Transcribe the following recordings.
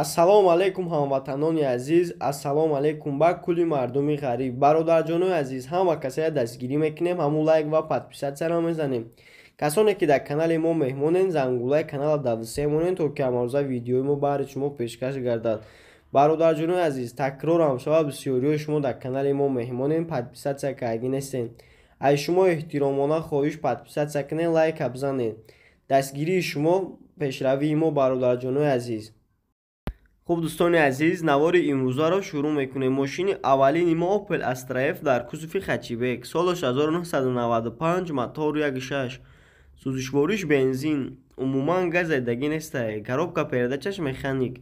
Ассалому алайкум, ҳамватанони азиз, ассалому алайкум ба кулли мардуми ғариб. Бародарҷонои азиз, ҳама касая дастгирӣ мекунем, ҳамун лайк ва подписаться ро мезанем. Касоне ки дар канали мо меҳмонен, зангулаи канала давсе монен, то ки ҳамарӯза видеои мо баҳри шумо пешкаш гардад. Бародарҷонои азиз, такрорам шавад, бисёриҳои шумо дар канали мо меҳмонен, подписаться кардагӣ нестен. Аз шумо эҳтиромона хоҳиш: подписаться кунед, лайка бизанед. Дастгирии шумо пешравии мо, бародарҷонои азиз. Хуб, дӯстони азиз, навори имрӯзаро шурӯъ мекунем. Мошини аввалини мо Opel Astra F дар кузови хэтчбек, солаш 1995, мотор 1.6, сӯзишвориш бензин, умуман газ задагӣ нестай, коробка передач аш механик.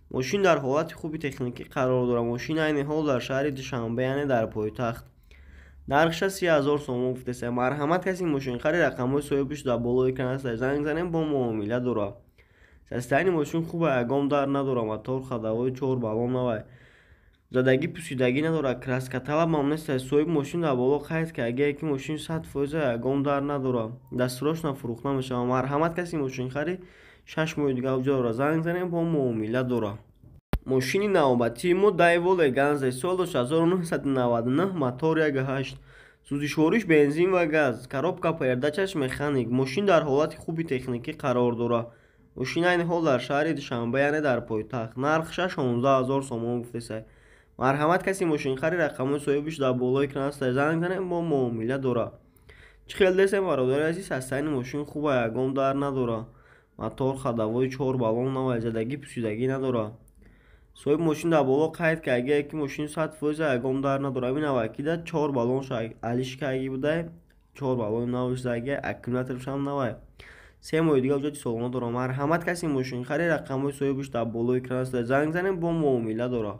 Мошин дар ҳолати хуби техникӣ қарор дорад. Мошин айни ҳол дар шаҳри Душанбе, яъне дар пойтахт. Нархша 30 000 сомон гуфтеса. Марҳамат, каси мошинхари, рақамҳои соҳибиш дар болои экран аст, занг занем, бо муомила дорад. Состояние мошин хуба, ягон дар надорад, мотор ходовой чор баллон навай, задагӣ пусидагӣ надорад, краскаталабам нест. Соҳиби мошин дар боло қайд кардагие, ки мошин 100%, ягон дар надорад, дастсрочно фурӯхта мешавад. Марҳамат, каси мошинхари, 6 моҳи дигар уҷа дорад, занг занем, бо муомила дорад. Мошини навбатии мо Daewoo Leganza, солаш 1999, мотор 1.8, сӯзишвориш бензин ва газ, коробка передач аш механик. Мошин дар ҳолати хуби техникӣ қарор дорад. Мошин айни ҳол дар шаҳри Душанбе, яъне дар пойтахт. Нархша 16 000 сомон гуфтеса. Марҳамат, каси мошинхари, рақамҳои соҳибиш дар болои экран аст, занг занем, бо муомила дорад. Чӣ хел десем, бародари азиз, состояние мошин хуба, ягон дар надорад, мотор ходовой чор баллон навай, задагӣ пусидагӣ надорад. Соҳиби мошин дар боло қайд кардагие, ки мошин 100%, ягон дар надорад. Ин аввалкида чор баллонша алиш кардагӣ будай, чор баллони навш задагия, аккумуляторшам навай. 3 моҳи дига ҳуҷҷати солона дорам. Марҳамат, каси мошинхари, рақамҳои соҳибаш дар болои экран аст, занг занем, бо муомила дорад.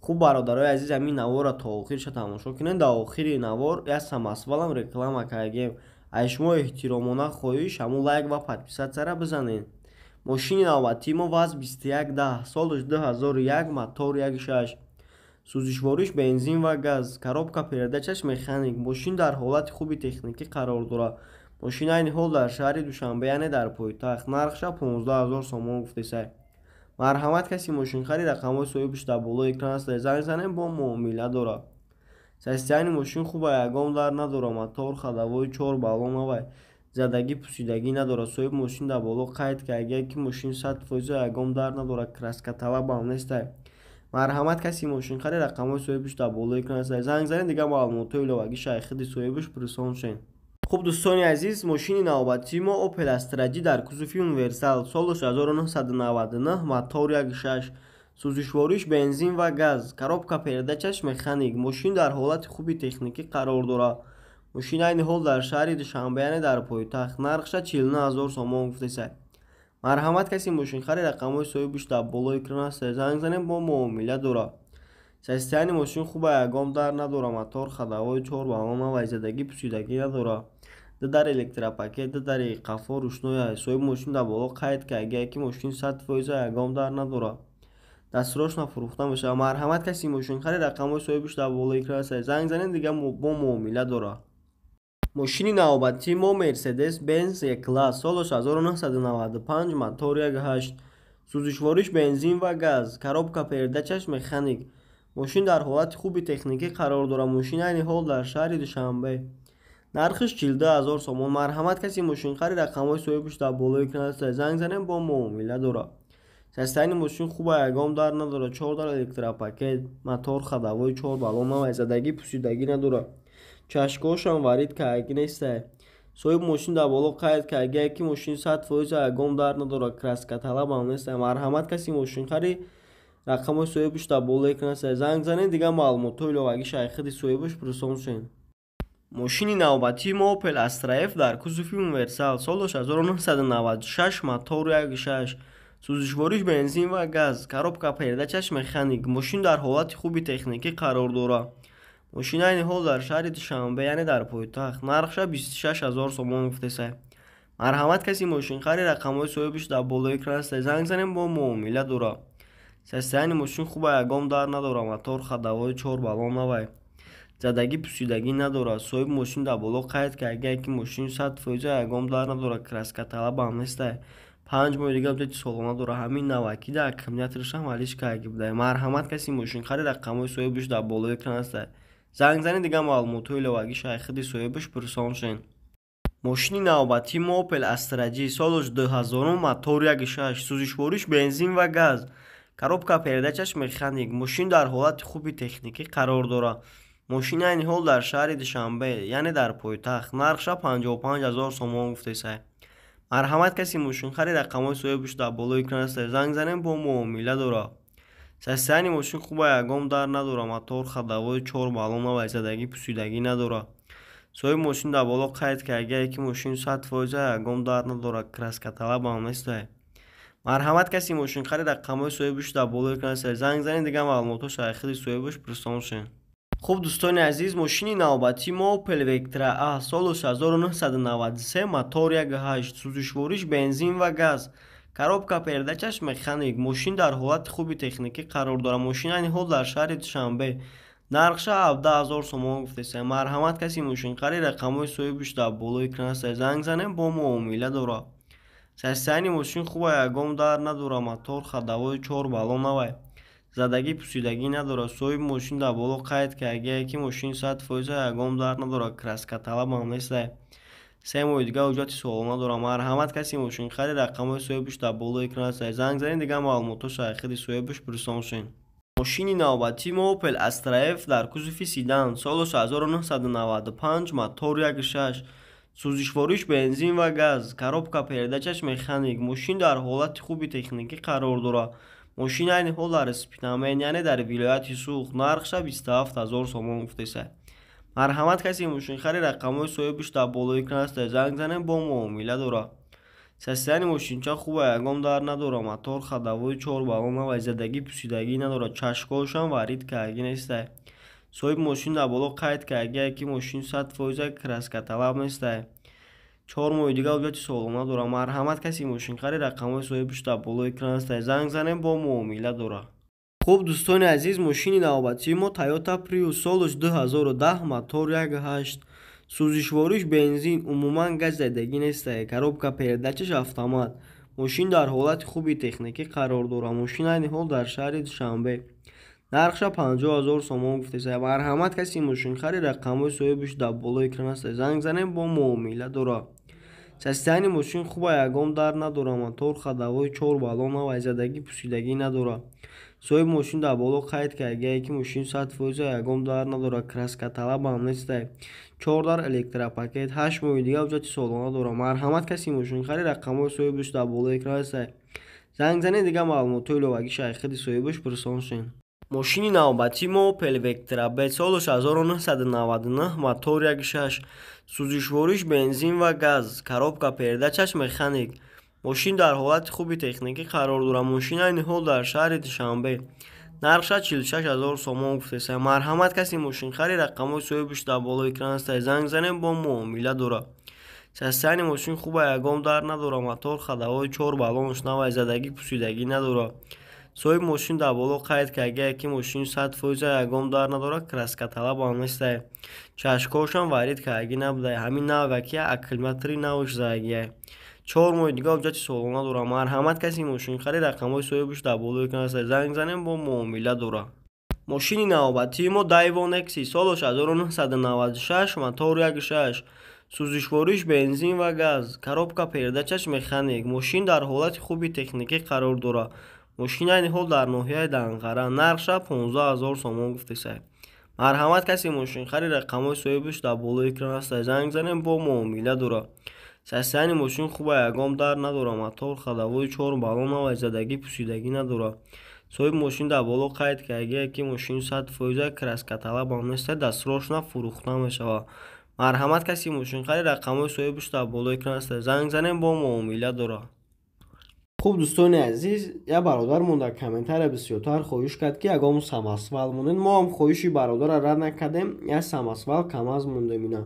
Хуб, бародарои азиз, ҳамин наворро то охирша тамошо кунед. Дар охири навор як самосвал ам реклама кардем. Аз шумо эҳтиромона хоҳиш: ҳамун лайк ва подписаться ра бизанед. Мошини навбатии мо ВАЗ 2110, солаш 2001, мотор 1.6, сӯзишвориш бензин ва газ, коробка передач аш механик. Мошин дар ҳолати хуби техникӣ қарор дорад. Мошин айни ҳол дар шаҳри Душанбе, яъне дар пойтахт. Нархша 15 000 сомон гуфтесай. Марҳамат, каси мошинхари, рақамҳои соҳибаш дар болои экран аст, занг занем, бо муомила дорад. Состояние мошин хуба, ягон дар надорад, мотор ходовой чор баллон навай, задагӣ пусидагӣ надорад. Соҳиби мошин дар боло қайд кардагия, ки мошин 100%, ягон дар надорад, краскаталабам нестай. Марҳамат, каси мошинхари, рақамҳои соҳибаш дар болои экран аст, занг занед, дигар маълумотҳои иловагӣ шайхиди соҳибаш пурсон шед. Хуб, дӯстони азиз, мошини навбатии мо Opel Astra J дар кузови универсал, солаш 1999, мотор 1.6, сӯзишвориш бензин ва газ, коробка передач аш механик. Мошин дар ҳолати хуби техникӣ қарор дорад. Мошин айни ҳол дар шаҳри Душанбе, яъне дар пойтахт. Нархша 49 000 сомон гуфтесай. Марҳамат, каси мошинхари, рақамҳои соҳибаш дар болои экран аст, занг занем, бо муомила дорад. Состояние мошин хуба, ягон дар надорад, мотор ходовой чор баллон навай, задагӣ пусидагӣ надорад, ду дар электропакет, ду дари қафо рӯшноя. Соҳиби мошин дар боло қайд кардагия, ки мошин 100%, ягон дар надорад, дастсрочно фурӯхта мешавад. Марҳамат, каси мошинхари, рақамҳои соҳибаш дар болои экран аст, занг занед, дигар бо муомила дорад. Мошини навбатии мо Мерседес Бенз E класс, солаш 1995, мотор 1.8, сӯзишвориш бензин ва газ, коробка передач аш механик. Мошин дар ҳолати хуби техникӣ қарор дорад. Мошин айни ҳол дар шаҳри Душанбе. Нархиш 42 000 сомон. Марҳамат, каси мошинхари, рақамҳои соҳибаш дар болои экран аст, занг занем, бо муомила дорад. Состояние мошин хуба, ягон дар надорад, чор дар электропакет, мотор ходовой чор баллон навай, задагӣ пусидагӣ надорад, чашкҳошам варид кардагӣ нестай. Соҳиби мошин дар боло қайд кардагия, ки мошин 100%, ягон дар надорад, краскаталабам нестай. Марҳамат, каси мошинхари, рақамҳои соҳибаш дар болои экран аст, занг занед, дигар маълумотҳои иловагӣ шайхиди соҳибаш пурсон шед. Мошини навбатии мо Opel Astra F дар кузови универсал, солаш 1996, мотор 1.6, сӯзишвориш бензин ва газ, коробка передач аш механик. Мошин дар ҳолати хуби техникӣ қарор дорад. Мошин айни ҳол дар шаҳри Душанбе, яъне дар пойтахт. Нархша 26 000 сомон гуфтесай. Марҳамат, каси мошинхари, рақамҳои соҳибаш дар болои экран аст, занг занем, бо муомила дорад. Состояние мошин хуба, ягон дар надорад, мотор ходовой чор баллон навай, задагӣ пусидагӣ надорад. Соҳиби мошин дар боло қайд кардагия, ки мошин 100%, ягон дар надорад, краскаталабам нестай. 5 моҳи дига ҳуҷҷати солона дорад. Ҳамин навакида аккумуляторашам ҳалиш карда буда. Марҳамат, каси мошинхари, рақамҳои соҳибаш дар болои экран аста. Занг занед, дига маълумотҳои иловагиша ай худи соҳибаш пурсон шен. Мошини навбатии мо Opel Astra J, солаш 2000, мотор 1.6, сӯзишвориш бензин ва газ, коробка передачаш механик. Мошин дар ҳолати хуби техникӣ қарор дорад. Мошин айни ҳол дар шаҳри Душанбе, яъне дар пойтахт. Нархша 55 000 сомон гуфтесай. Марҳамат, каси мошинхари, рақамҳои соҳибаш дар болои экран аста. Занг занем, бо муомила дорад. Состояние мошин хуба, ягон дар надорад. Мотор ходовой чор баллона ва задагӣ пусидагӣ надорад. Соҳиби мошин дар боло қайд кардагие, ки мошин 100%, ягон дар надорад, краскаталабам нестай. Марҳамат, каси мошинхари, рақамҳои соҳибаш дар болои экран аста. Занг занед, дига маълумотҳоша ай худи соҳибаш пурсон шен. Хуб, дӯстони азиз, мошини навбатии мо Opel Vectra A, солаш 1993, мотор 1.8, сӯзишвориш бензин ва газ, коробка передачаш механик. Мошин дар ҳолати хуби техникӣ қарор дорад. Мошин айни ҳол дар шаҳри Душанбе. Нархша 17 000 сомон гуфтеса. Марҳамат, каси мошинхари, рақамҳои соҳибаш дар болои экран аста. Занг занем, бо муомила дорад. Состояние мошин хуба, ягон дар надорад. Мотор ходовой чор баллона вай задагӣ пусидагӣ надорад. Соҳиби мошин дар боло қайд кардагие, ки мошин 100%, ягон дар надорад, краскаталабам нестай. 3 моҳи дига ҳуҷҷати солона дорад. Марҳамат, каси мошинхари, рақамҳои соҳибаш дар болои экран аста. Занг занед, дига маълумотҳоша ай худи соҳибаш пурсон шен. Мошини навбатии мо Opel Astra F дар кузови седан, солаш 1995, мотор 1.6, сӯзишвориш бензин ва газ, коробка передачаш механик. Мошин дар ҳолати хуби техникӣ қарор дорад. Мошин айни ҳол дар Спитамен, яъне дар вилояти Суғд. Нархша 27 000 сомон гуфтеса. Марҳамат, каси мошинхари, рақамҳои соҳибаш дар болои экран аста. Занг занем, бо муомила дорад. Состояние мошинча хуба, ягон дар надорад. Мотор ходовой чор баллона ва задагӣ пусидагӣ надорад. Чашкҳояшам варид кардагӣ нестай. Соҳиби мошин дар боло қайд кардагие, ки мошин 100%, краскаталаб нестай. 4 моҳи дига ҳуҷҷати солона дорад. Марҳамат, каси мошинхари, рақамҳои соҳибаш дар болои экран аста. Занг занем, бо муомила дорад. Хуб, дӯстони азиз, мошини навбатии мо Toyota Prius, солаш 2010, мотор 1.8, сӯзишвориш бензин, умуман газ задагӣ нестай, коробка передачаш автомат. Мошин дар ҳолати хуби техникӣ қарор дорад. Мошин айни ҳол дар шаҳри Душанбе. Нархша 50 000 сомон гуфтеса. Марҳамат, каси мошинхари, рақамҳои соҳибаш дар болои экран аста. Занг занем, бо муомила дорад. Состояние мошин хуба, ягон дар надорад. Мотор ходовой чор баллона ва задагӣ пусидагӣ надорад. Соҳиби мошин дар боло қайд кардагие, ки мошин 100%, ягон дар надорад, краскаталабам нестай. Чор дар электропакет, 8 моҳи дига ҳуҷҷати солона дорад. Марҳамат, каси мошинхари, рақамҳои соҳибаш дар болои экран аста. Занг занед, дига маълумотҳои иловагиша ай худи соҳибаш пурсон шен. Мошини навбатии мо Opel Vectra B, солаш 1999, мотор 1.6, сӯзишвориш бензин ва газ, коробка передачаш механик. Мошин дар ҳолати хуби техникӣ қарор дорад. Мошин айни ҳол дар шаҳри Душанбе. Нархша 46 000 сомон гуфтеса. Марҳамат, каси мошинхари, рақамҳои соҳибаш дар болои экран аста. Занг занем, бо муомила дорад. Состояние мошин хуба, ягон дар надорад. Мотор ходовой чор баллонаш навай, задагӣ пусидагӣ надорад. Соҳиби мошин дар боло қайд кардагие, ки мошин 100%, ягон дар надорад, краскаталабам нестай. Чашкҳояшам варид кардагӣ набуда, ҳамин наваки аккумулятори навш задагие. 4 моҳи дига ҳуҷҷати солона дорад. Марҳамат, каси мошинхари, рақамҳои соҳибаш дар болои экран аста. Занг занем, бо муомила дорад. Мошини навбатии мо Daewoo Nexia, солаш 1996, мотор 1.6, сӯзишвориш бензин ва газ, коробка передачаш механик. Мошин дар ҳолати хуби техникӣ қарор дорад. Мошин айни ҳол дар ноҳияи Данғара. Нархша 15 000 сомон гуфтесай. Марҳамат, каси мошинхари, рақамҳои соҳибаш дар болои экран аста. Занг занем, бо муомила дорад. Состояние мошин хуба, ягон дар надорад. Мотор ходовой чор баллона ва задагӣ пусидагӣ надорад. Соҳиби мошин дар боло қайд кардагие, ки мошин 100%, краскаталабам нестай, дастрошна фурӯхта мешавад. Марҳамат, каси мошинхари, рақамҳои соҳибаш дар болои экран аста. Занг занем, бо муомила дорад. Хуб, дӯстони азиз, як бародармон дар комментария бисёртар хоҳиш кард, ки ягон самосвал монед. Мо ҳам хоҳиши бародарро рад накардем, як самосвал КамАЗ мондем. Ина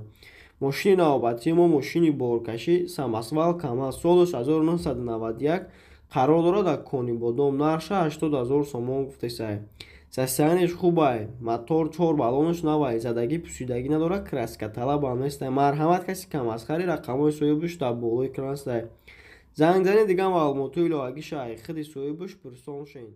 мошини навбатии мо, мошини боркашӣ самосвал КамАЗ, солаш 1991, қарор дорад дар Конибодом. Нархша 80 000 сомон гуфтесай. Состояниеш хубай, мотор чор баллонаш навай, задагӣ пусидагӣ надорад, краскаталабам нестай. Марҳамат, каси КамАЗхари, рақамҳои соҳибаш дар болои экран астай. Занг занед, дигар маълумотҳои иловагиша ай худи соҳибаш пурсон шен.